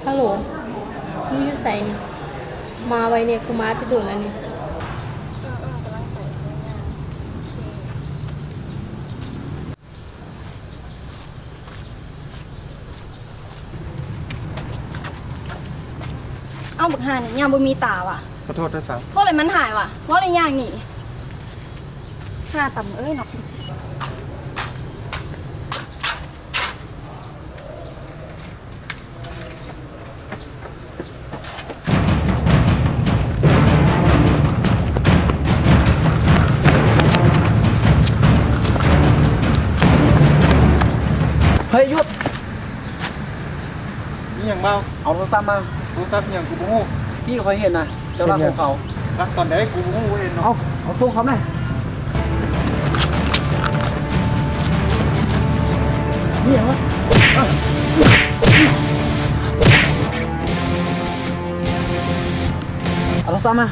ຮັລໂຫຼ ມຶງຢູ່ໃສນີ້? ມາໄວແດ່ ກູມາແຕ່ດົນແລ້ວນີ້. ເອົ້າ ບັກຫ່ານີ້ ຍາມບໍ່ມີຕາຫວາ. ຂໍໂທດເດີສາວ. ໂທດໃຫ້ມັນຫາຍຫວາ ເວົ້າໄດ້ຢ່າງນີ້. ຫາຕຳເອີຍເນາະ. ເຮີ້ຍ ຢຸດ! ອີ່ຫຍັງບ່າວ? ເອົາໂທລະສັບມາ. ໂທລະສັບອີ່ຫຍັງ? ກູບໍ່ຮູ້. ທີ່ຂ້ອຍເຫັນນະ ເຈົ້າລັກຂອງເຂົາ. ລັກຕອນໃດ? ກູບໍ່ຮູ້ ບໍ່ເຫັນເນາະ. ເອົາ ເອົາສົ່ງເຂົາແດ່. ມີຫຍັງວະ? ເອົາໂທລະສັບມາ.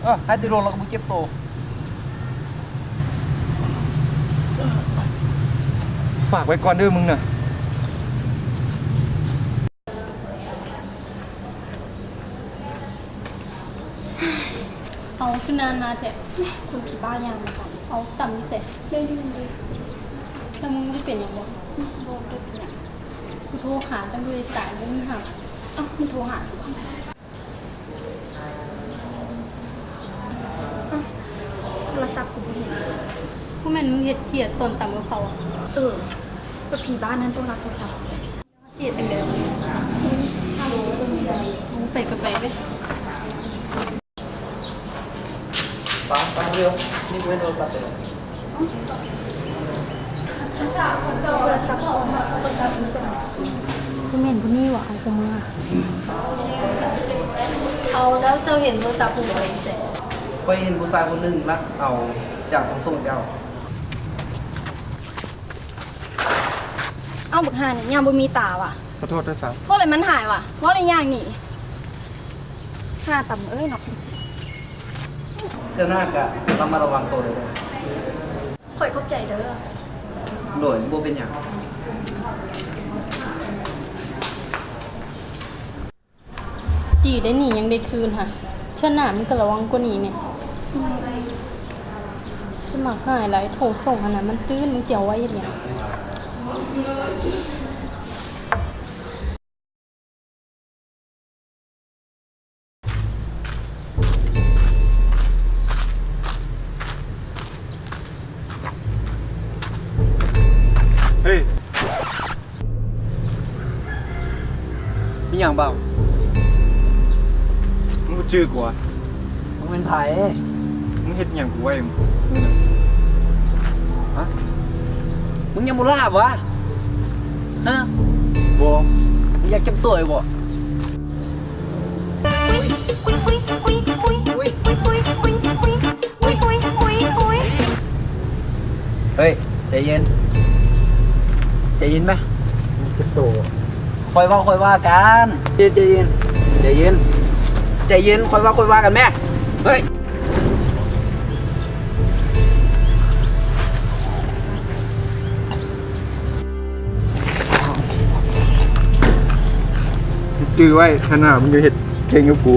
ເອີ ຫາຍແຕ່ດົນແລ້ວກໍບໍ່ເຈັບໂຕ. ຝາກໄວ້ກ່ອນເດີມຶງນະ. ເອົາ ຄືນານມາແທ້. ຄົນຂີ້ບ້າຍາມມາຕຳ. ເອົາ ຕຳຢູ່ໃສ? ແລ້ວມຶງໄດ້ເປັນຫຍັງບໍ່? ບໍ່ໄດ້ເປັນຫຍັງ. ກູໂທຫາຕັ້ງດ້ວຍສາຍບໍ່ມີຮັບ. ເອົ້າ ມັນໂທຫາກູຫວາ? ໂທລະສັບກູບໍ່ເຫັນ. ບໍ່ແມ່ນມຶງເຮັດເກຍຕອນຕຳກັບເຂົາ? ເອີ ບັກຜີບ້ານັ້ນຕ້ອງລັກໂທລະສັບ. ຊິເຮັດຈັ່ງໃດ? ໄປກໍໄປເວີຍ. ປາ ປາເດີ. ນີ້ກູເຫັນໂທລະສັບເລີຍ. ຄືແມ່ນຜູ້ນີ້ຫວາ ເອົາຄືມາ. ເອົາ ແລ້ວເຈົ້າເຫັນໂທລະສັບຜູ້ໃດໃສ? ຂ້ອຍເຫັນຜູ້ຊາຍຄົນໜຶ່ງລັກເອົາຈາກຫ້ອງໂຖງເຈົ້າ. ເອົ້າ ບັກຫ່ານີ້ ຍາມບໍ່ມີຕາຫວາ. ຂໍໂທດເດີສາວ. ໂທດໃຫ້ມັນຫາຍຫວາ ເວົ້າໄດ້ຢ່າງນີ້. ຫາຕຳເອີຍເນາະ. ເທື່ອໜ້າກະລະມັດລະວັງໂຕເດີ. ຂ້ອຍຂອບໃຈເດີ. ໂດຍ ບໍ່ເປັນຫຍັງ. ດີໄດ້ໜີ ຍັງໄດ້ຄືນຫັ້ນ. ເທື່ອໜ້າມຶງກໍລະວັງກວ່ານີ້ແດ່. ສະໝັກຫາຍຫຼາຍ ໂຖງສົ່ງຫັ້ນນະ ມັນຕື້ນ ມຶງຊິເອົາໄວ້ເຮັດຫຍັງ? ເຮີ້ຍ ມີຫຍັງບ່າວ? ມຶງບໍ່ຈື່ກູຫວາ? ມຶງເປັນໃຜ? ມຶງເຮັດຫຍັງກູໄວ້? ຮະ? ມຶງຍັງບໍ່ລາບຫວາ? ຮະ? ບໍ່. ມຶງຢາກເຈັບຕົວຢູ່ບໍ່? ເຮີ້ຍ ໃຈເຢັນ ໃຈເຢັນແມະ. ເຈັບໂຕ. ຄ່ອຍເວົ້າຄ່ອຍວ່າກັນ. ໃຈເຢັນ ໃຈເຢັນ ໃຈເຢັນ ໃຈເຢັນ ຄ່ອຍເວົ້າຄ່ອຍວ່າກັນແມະ. ເຮີ້ຍ ຈື່ໄວ້ ເທື່ອໜ້າມຶງຢ່າເຮັດເກັ່ງກັບກູ.